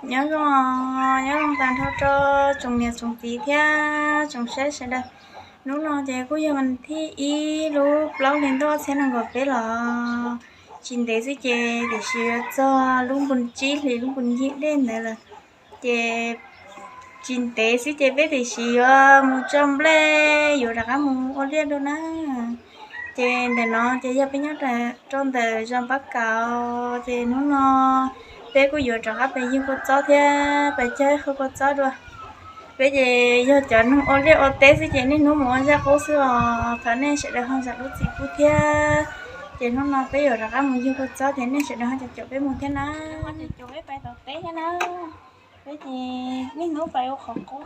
Nyob zoo, nyob zoo tag nrho rau tsoom niam tsoom txiv thiab tsoom saib sawv daws. Hnub no ces kuj yog vas thib ib lub plaub hli ntuj ob txhiab nees nkaum peb los tsis ntev xwb ces tiam sis yuav txog lub npus tsib hlis lub npus ncig dej ntawd lawm. Ces tsis ntev xwb ces peb tiam sis yuav mus tso nplej yuav rov qab mus ua liaj dua na. Ces ntawm no ces yog peb nyob rau ntawm zos Pab Kaus, ces hnub no peb kuj yuav rov qab pais ywg kua txob thiab pais cog ib qho kua txob dua. Peb ces yog cov neeg ua liaj ua teb xwb ces niaj hnub mus ua zaj qub xwb os, thov nej sawv daws ho zam lub txim pub thiab. Ces hnub no peb yuav rov qab mus ywg kua txob ces nej sawv daws ho caum caum peb mus thiab na. Caum peb pais tom teb thiab na. Peb ces niaj hnub pais ua qhov qub.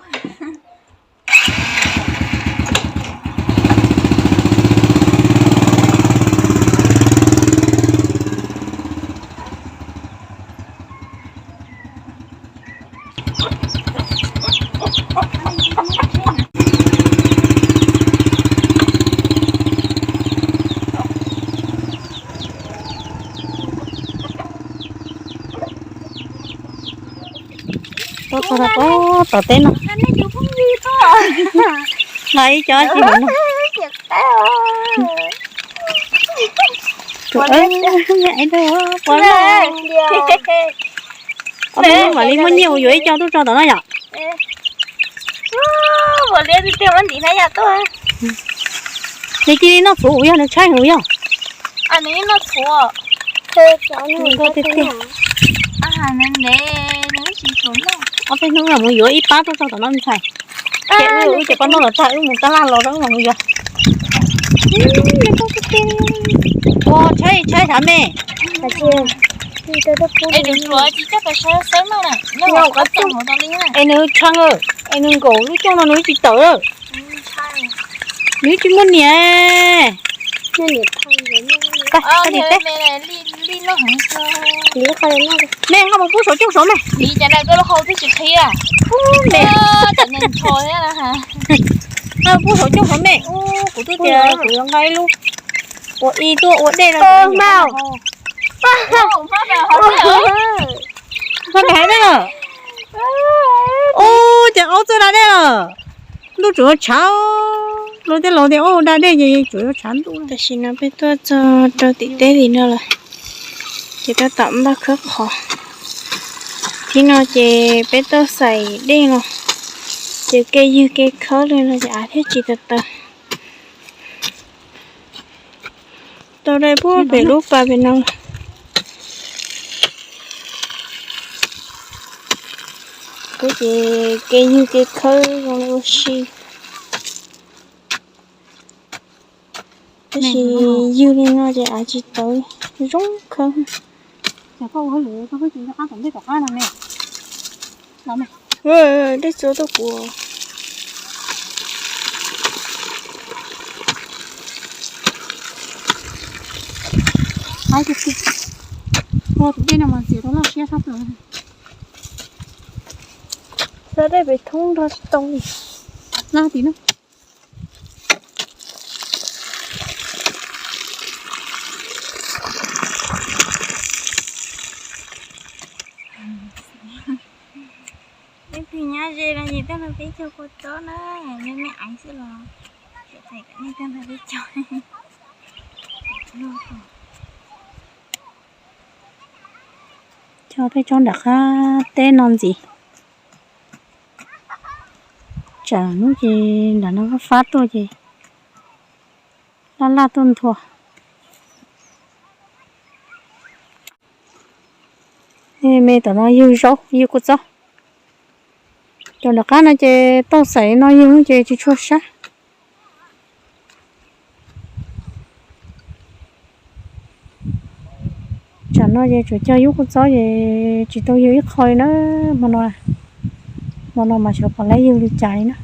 Tuaj txog rau tom teb no. Los ib co tsis hauv no. Tuaj, me ev dua, pua lawm. Ob peb hnub mam li muaj nyiaj mus yuav ib co tuaj tso tom no yom. Nws cia li noj txhuv yog nws tshaib heev yog. Nkauj tiag tiag. Ob peb hnub mam mus yuav ib pab tuaj tso tom no ntxhais. Ces wb wb cov paj noj los tag wb mus tab laj los rau wb mam mus yuav. Ua tshaib tshaib sav me. Es nws tshee, es nws nkaum lub cooj no nws tsis tawm. Nws tsis muaj niam. Me, koj mus pub saum cooj saud me. Koj mus pub saum cooj saud me. Kuv twb tias kuv yuav nqa ib lub ua ib tuaj ua dej rau. Hmab nqaij na. Ub, ces aub txawj da dej lawm. Ntuj tsuas yuav tshav, luag tej laus tias aub da dej ces tsuas yuav tshav ntuj. Tam sim no peb tuaj txog rau tim teb tim no lawm, ces tab tom npaj khawb qhov. Thib no ces peb tuaj xaim dej no, ces kev ywg kev khawb li no ces av thiaj tsis tawv tawv. Tau dai puag pem lub pas pem no. Kuv ces kev ywg kev khawb zoo li ua si. Tab sis ywg li no ces av tsis tawv, zoo khawb. Dej txua tuaj kuv. Tus dej no mas ntxias tau loj siab sab plaws. Xa dej pem thoob nrog tsis tau li. Laj tim no. Leej twg nyob ze no ces tuaj nrog peb cog kua txob na, nyob me aiv xwb los txais kom nej tuaj nrog peb cog. Cog peb tsob nram qab teb no ntxiv. Tsam hnub ces nram no fab tuaj ces laj laj tuaj nthua. Me tom no ywg zaub ywg kua txob. Cov nram qab no ces tauj xaiv no ywg ces tsis tshua sab. Tsam no ces tsuas cog ywg kua txob ces tsis tau ywg ib qho li na. Hmo no, hmo no mas xyov pom lawv ywg li cas li na.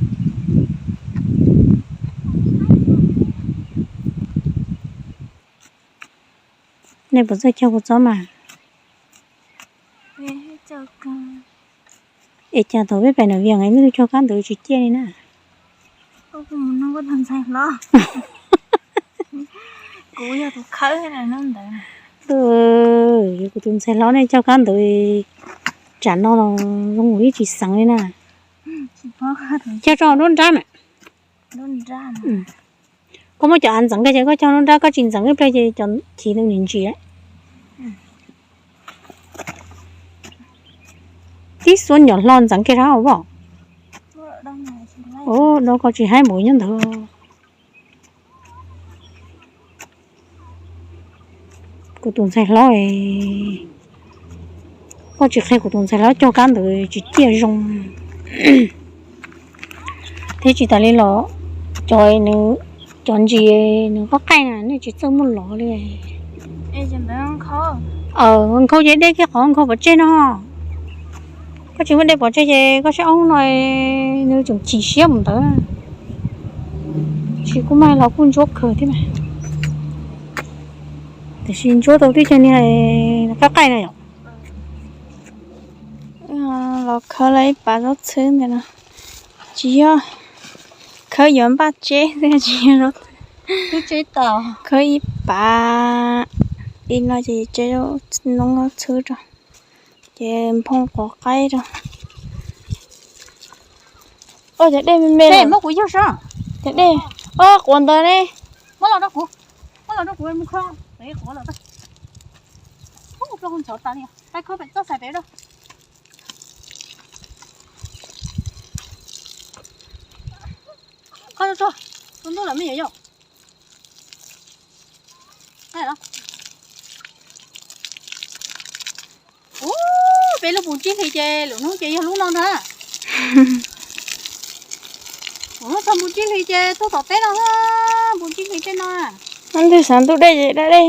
Nej puas txawj cog kua txob mas? Es cas thaum peb pem nam vias es nej cog kab ntawd tsis ciaj li na? Kuv yog tus khawb ntawd. Kuv tus ntxhais hlob nej cog kab ntawd Tsam no los zoo ib tsis xeev li na. Cog tso nruab nrab na. Koj muab cov av ntxeev kiag ces koj cog nruab nrab, koj tsis ntxeev ib pliag ces cov chiv ntawd nim ntsis. Tib xuab nyom hlo ntxeev kiag rau hauv. Dob koj tsis haib npaum nyob ntawd. Kuv tus ntxhais hlob, koj tsis qhia kuv tus ntxhais hlob cog kab ntawd tsis ciaj zoo. Thiab tsis tas li los cov, cov ntsis nws qab qaij na nej tsis txawj muab lov li. Nkhaus ces dej kiag qhov nkhaus pov tseg no. Koj tsis muab dej pov tseg ces koj saib ob hnub no nws tseem chim siab mus ntawd. Tsis kuj mag los kuj ntsuab kawg thiab mas. Tiam sis ntsuab tau twb cog niag qab qaij na yom. Los khawb lawm ib pas zaub txhwb ntawm no. Tsis yog khawb yuav npaj tseb xwb, tsis yog zaub txhwb. Khawb ib pas li no ces tseb noob zaub txhwb rau, ces nphoo quav qaib rau. Cov dej me me, muab kuv yug saib. Cov dej, quav ntawd ne. Muab los rau kuv, muab los rau kuv mus khawb quav los. Ub, plaub hau ntxhov tas li, pab khawb pem txoj xais pem rau. Qhov tso, tus ntuj lawm me nyuam yau. Ub, peb lub npus tsib hlis ces lwm hnub ces yog lub no ntag. Ub, txog npus tsib hlis ces tuaj tom teb no, npus tsib hlis tej no. Ntwg xav ntuj dej ces da dej.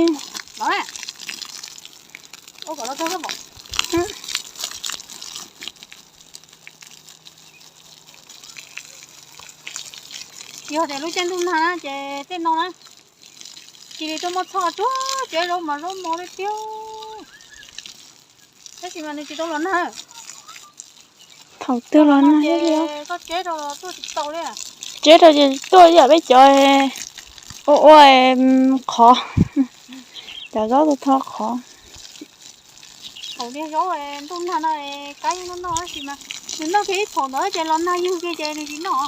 Yog tias lub caij ntuj nag ces tej no na, cia li tuaj muab txhoj tsuag tsev zaub mov zaub mov li tiag. Tab sis mas nws tsis tau los nag. Thaum twg los nag li. Koj tseb rau tuaj tsis tau li. Tseb rau ces tuaj yam peb cov ua ua qhov, cov zaub tau tho qhov. Thaum niag zaub ntuj nag no kab yeej noj noj tab sis mas nws noj kiag ib thaum ntawd ces los nag yug kiag ces nws tsis noj,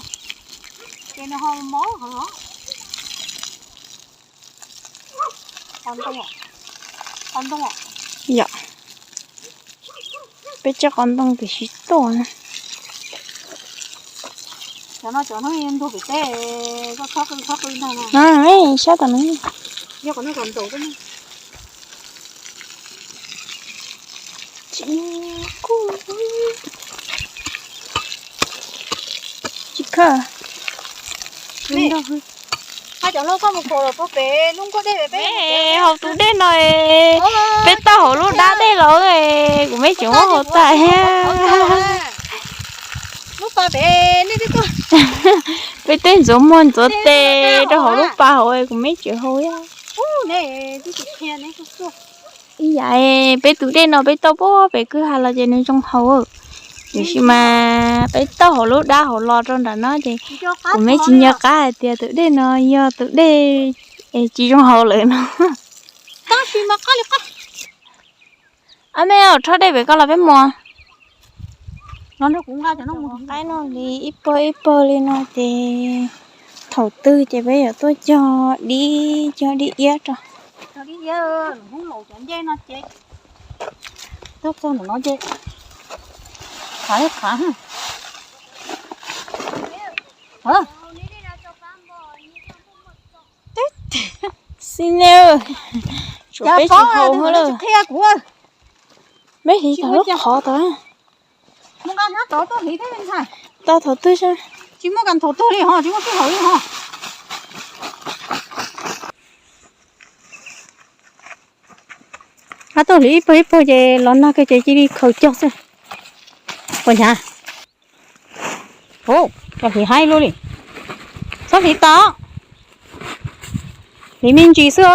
ces nws ho mob heev. Qos ntoo, qos ntoo. Yom, peb tsob qos ntoo tiam sis tuaj na. Cov no cov hnub ntug pem teb, koj txhob qw txhob qw ntag no. Sab tom no. Yog kom no kom ntaus xwb. Tsis kuj, tsis khawb. Hab cov hlob koj mus khaus los rau pem lub nkuaj dej pem. Hauv tus dej no, peb taug hauv lub dab dej los, kuv meb tseem muab hau tas. Lub pas pem, peb tej ntxuav muag ntxuav tes rau hauv lub pas hauv, kuv meb tseem hau. Ib yam peb tus dej no peb taug puag pem kwj ha los ces nws zoo haus. Tiam sis mas peb taug hauv lub dab hauv los rau nram no ces kuv meb tsis nco qab hais tias tus dej no yog tus dej es tsis zoo haus lawm no. Ab, mej rho dej pem ko los peb mus. Qaib no li ib pawg ib pawg li no ces thaum twg ces peb yuav tuaj cog dib, cog dib iab rau. Tuaj txog ntawm no ces qhav qhav. Xib ne, tshuav peb tsis haus lawm. Peb hliv tau lub qhov tod. Tau thaum twg, tsis muaj kam thaum twg li ho, tsis muaj sij hawm li ho. Ab, tuaj hliv ib pawg ib pawg ces los nag kawg ces cia li khaws cog xwb. Puas nyav? Ua, cov hliv haib lub li. Txhob hliv tas, hliv me ntsis xwb.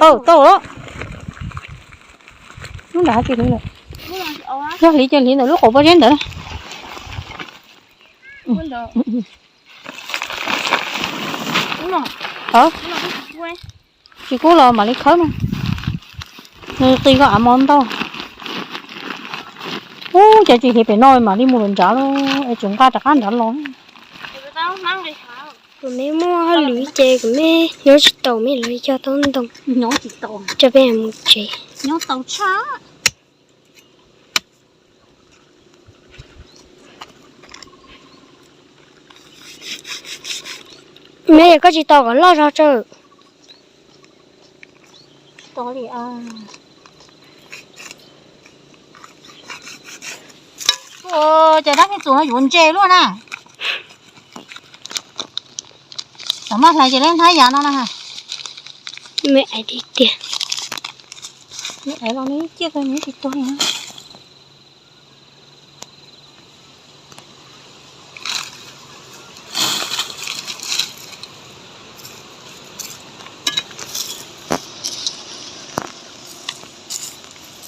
Tau lawm. Lub nram tsis hliv lawm. Yog hliv ces hliv ntawm lub qaum pob zeb ntawd. Tsis kub los mam li khawb no. Nws qis koj av mov ntau. Cov tsis hiv pem no mam li mus lawm nrad los es tseem nqa rov qab nrad los. Kuv me muaj hauj lwm ces kuv me nyob tsis tau, me los cog tau ntoo. Coj peb mus tsev. Me yog koj tsis tau kom loj zog tsawg. Ces dab txuas no yuav ntse luaj na. Tam maj hlais ces leb hnab yav no na. Me ais tiag tiag. Me ais los nws ciaj kawg nws tsis tuag li na.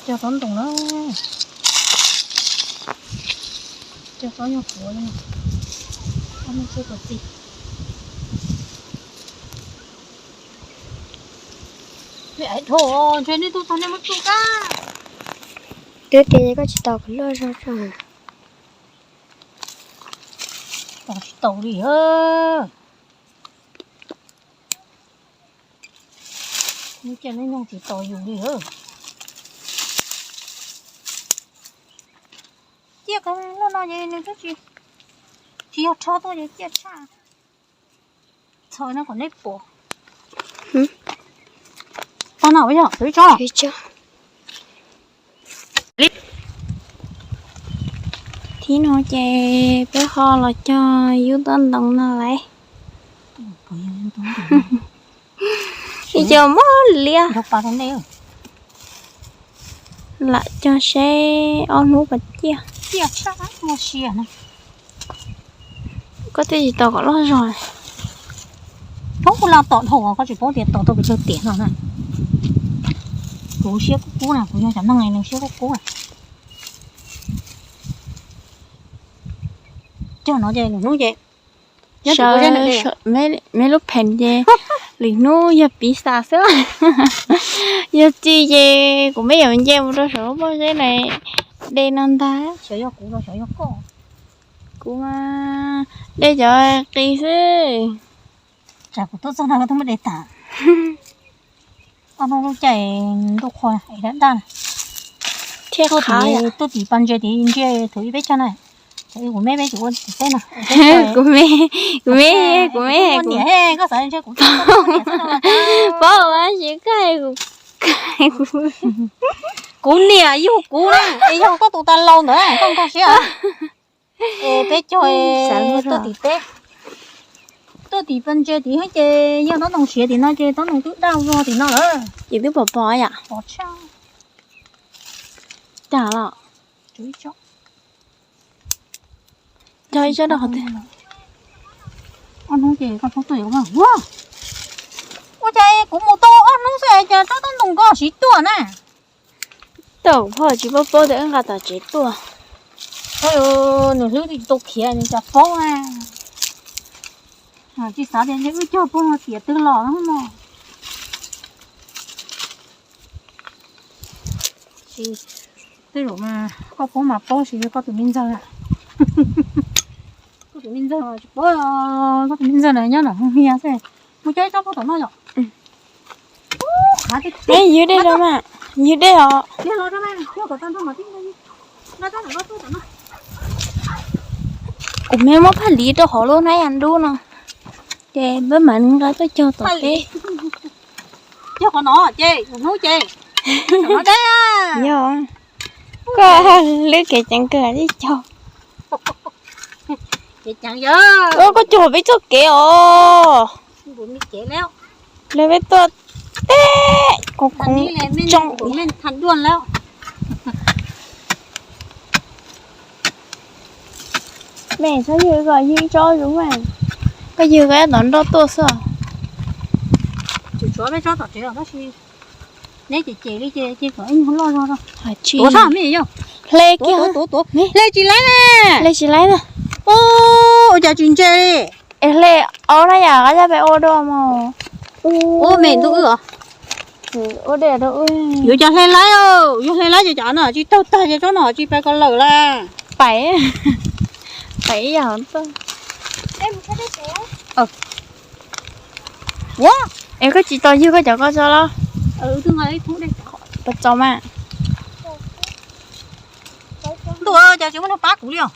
Cog tob ntoo na. Cog tob nyuag puav li. Ob me txuj puav txi. Me ais dhau, ntshe nej tub txog nej muab tsuj kab. Twb tias koj tsis tau kom luaj zog tso. Tos tsis tau li. Nws cia nws nyoog tsis tos yus li. Ciaj kawg, lub no ces nws twb tsis, tsis yog rho tuaj ces ciaj tshaj. Txhawm no kom nej pom. Tau no yog ib tsob. Thib no ces peb ho los cog yub tob ntoo no lawm. Ib co mob liab. Lam cog seb ob hnub puas ciaj. Koj twb tsis tos kom loj zog. Thoob kuv laj tom dhau, koj tsis paub tias tos tau pes tsawg tiam no na. Kuv siab kub kub na, kuv yog cov neeg nws siab kub kub. Cog no ces lwm hnub ces me lub pheem ces lwm hnub yog piv xas xwb. Yog tsis ces kuv me yuav nce mus rau saum lub pob zeb na, de no ntag. Kuv mas de cov qis xwb. Tsam kuv tuaj txog no koj twb muab de tas. Ob hnub lub caij ntuj qhua es dab daj na. Thiaj tuaj tim pas ntses tim ntsia thaum ib peb caug na. Kuv me peb tsis ua tim teb no. Kuv me, kuv me, kuv me, koj xav ntshe kuv paub mas tsis koj kuv, kuv niam yug kuv na, es yog koj tus tas laus ntawd koj nkaug siab. Es peb caug tuaj tim teb, tuaj tim pas ntses tim ces yog tob ntoo siav tim no ces tob ntoo twb daj vog tim no lawm. Ces twb pom pom yam pom tshaj. Cas los? Cog ib tsob rau qhov twg? Ob hnub ces koj paub tuaj ua. Ua cas kuv mus tau ob hnub xwb es cas tsob tob ntoo koj siv tuaj na? Tau, phauj tsis paub paub tias wb nqa tom tsev tuaj. Nws hlwb tsis tau khiav nws cas paub na. Tsis xav tias ntshe wb cog puag no tiam twg los no. Tej zaum mas koj paub mas paub, tsis li koj tus me ntxawg. Koj tus me ntxawg tsis paub, koj tus me ntxawg na nyob nram Hmoob Hiab xwb. Mus cog ib tsob puag tom no yom. Ywg dej os mas, ywg dej os. Kuv me muab phaj liv rau hauv lub hnab yas dub no, ces peb mam nqa tuaj cog tom teb. Cog qhov no ces hnub ces. Yog, koj hlwb kev ceev kawg li cog. Koj cog peb txoj kev os. Lawv peb tuaj teb koom koom tsoo. Me txhob ywg, koj ywg tsob zoo, koj ywg koj ib tom nroj tuaj xwb. Tshuav peb tsob tom tsev los tab sis neb ces ces li ces ces kom ib nyuag loj zog rau. Tuav sab me yog. Hle kiag, tuav, tuav, hle tsis laib na. Hle tsis laib na. Ua cas tsis ntse li. Es hle au na yam qab yaj peb ua dua mos. Ua me ntuj wb os. Ua dej rau wb. Yuav cov hle laib, yuav hle laib ces cov no tsis taug tag ces tsob no tsis pais ko lawm la. Pais, pais ib yam tuaj. Ua, es koj tsis tos ywg koj cov ko tso los? Pas txaus mas. Ntuj, cas tsis muaj neeg pab kuv li os.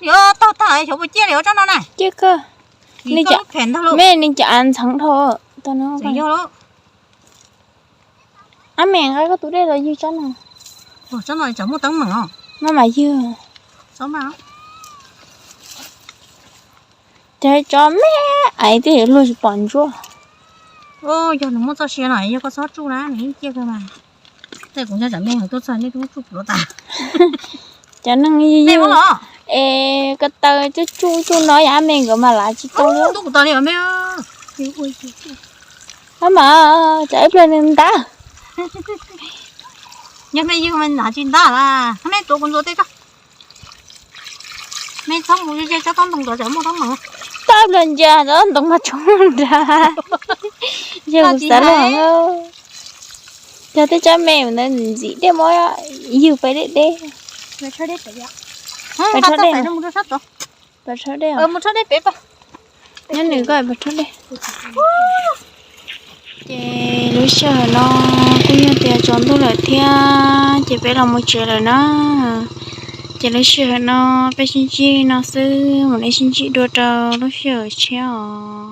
Yuav taug tag xyov puas ciaj li tsob no na. Ciaj kawg. Me, nws cas av ntxheev dhau. Ab me, nqa koj tus dej los ywg tsob no. Maj mam ywg. Ces tsob me, ais tej luag tsis pom ntsuab. Yog nws muaj txoj sia no yog koj txhob tsuj na, nws yeej ciaj kawg mas. Tej kuv nyob tsam me tuaj txog nej tsuj kuv tas. Cov neeg es ko taw tsuj tsuj tsuj no yam me nkawd mas lav tsis tau li. Maj mam, tsam ib pliag nws ntab. Yog me ywg mas lav tsis ntab la, me tuav kuv ntxuav tej tso. Me txhob mus ze tsob taub ntoo ntawd tsam muaj taub ntoo. Tau ib pliag ntsia tsob ntoo mas tshoob nrad. Yog kuv xav luag, yog tej tsob me ntawd ntxim dej muab ywg pais deb deb. Pais rhaub dej, pais rhaub dej. Nyob nws ko pais rhaub dej. Ces lub sij hawm no kuj yog tias tsaus ntuj lawm thiab ces peb los mus tsev lawm na. Ces lub sij hawm no peb sib ntsib li no xwb, mam li sib ntsib dua rau lub sij hawm tshiab os.